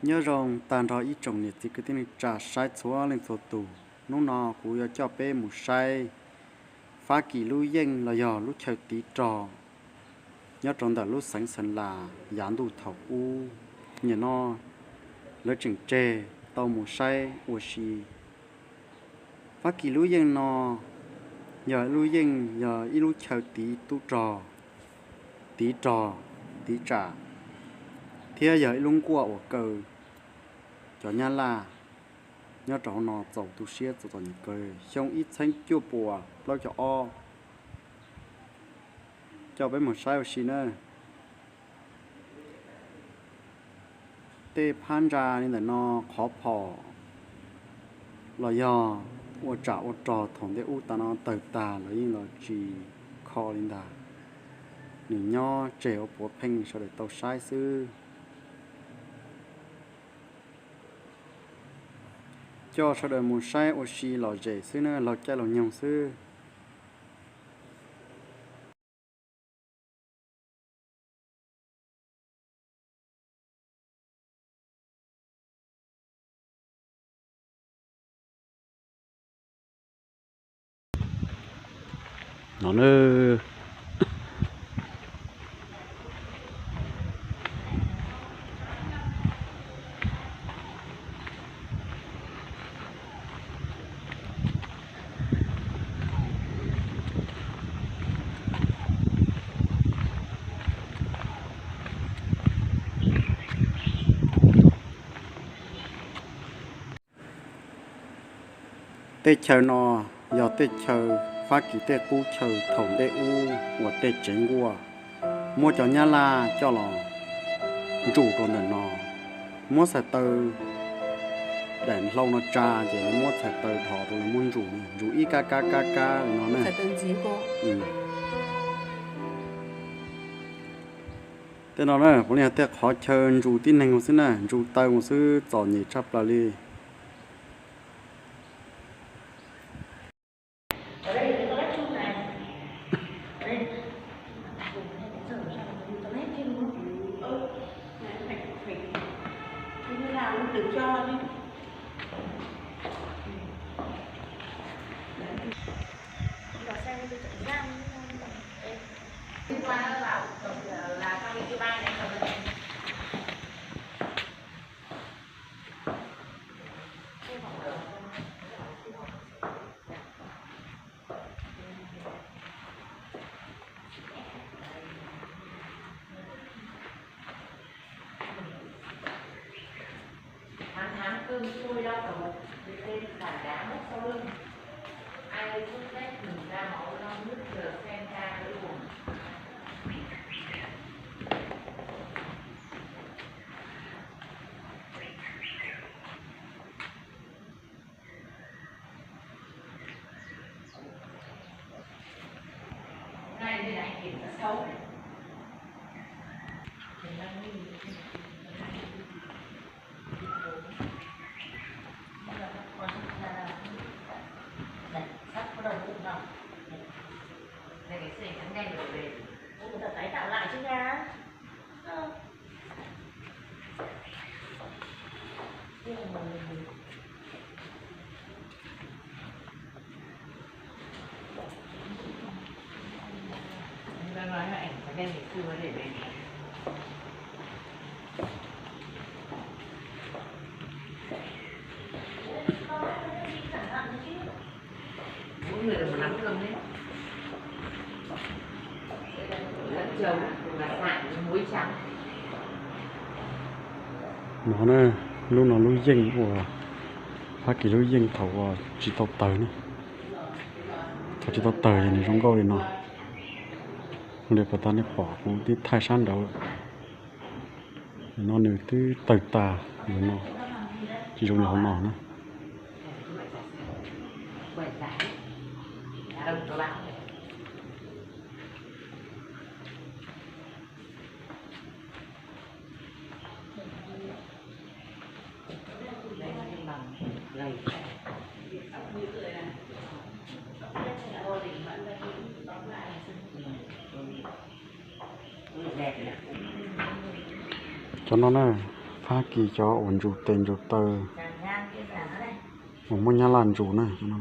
Nyob zoo tag nrho ib tsoom niam txiv kwv tij neej tsa saib txhua leej txhua tus, hnub no kuv yuav coj peb mus saib Fab Kis lub yeej los yog lub chaw tiv rog nyob rau ntawm lub xeev Xeev Las yav ntuj thaum ub. Nim no lawv tseem tseg tau mus saib ua si. Fab Kis lub yeej no yog lub yeej, yog ib lub chaw tiv tub rog, tiv rog, tiv tsam, thiab yog ib lub nkuaj uas kaw cov Nyab Laj nyob rau hauv no txaus tu siab txom txom nyem kawg. Xyoo ib txhiab cuaj puas plaub caug ob, coj peb mus saib ua si na. Tej phab ntsa li ntawm no, qhov phom los yog ua tsam ua rog thaum ntej ub tas no tawg tag, lawv yeej los tsis kho li ntag. Nws nyob tseg ua puav pheej sawv daws tau saib xwb. Coj sawv daws mus saib ua si lom zem xwb na, laug caij laug nyoog xwb. No na. Teb chaws no yog teb chaws Fab Kis tej qub chaw thaum ntej ub uas tej tsev nkuaj, muab cov Nyab Laj coj los ntsuj rau ntawm no, muab txhais taw daim hlau no tsa ces lawv muab txhais taw dhos rau lawv muab ntsuj, ntsuj ib kab kab kab kab li no na. Tej no na puav leej yog tej qhov chaw ntsuj tib neeg mus xwb na, ntsuj taw mus xwb, txom nyem tshaj plaws li. Thắng thắng cưng chui đau đầu, bị tên phản đá mất sau lưng. Ai xúc xếp thừng ra máu đau nhức giờ xem ra nỗi buồn. No na, lub no lub yeej uas Fab Kis lub yeej thaum uas tsis tau tawg na, thaum tsis tau tawg ces nws zoo nkauj li no. Li puas tag nej pom kuv tib thaij sab nraud, no nws twb tawg tas li no, tsis zoo li hauv no na. Cov no na, Fab Kis cov uas ntsus tes ntsus taw, uas muaj Nyab Laj ntsus na, cov no.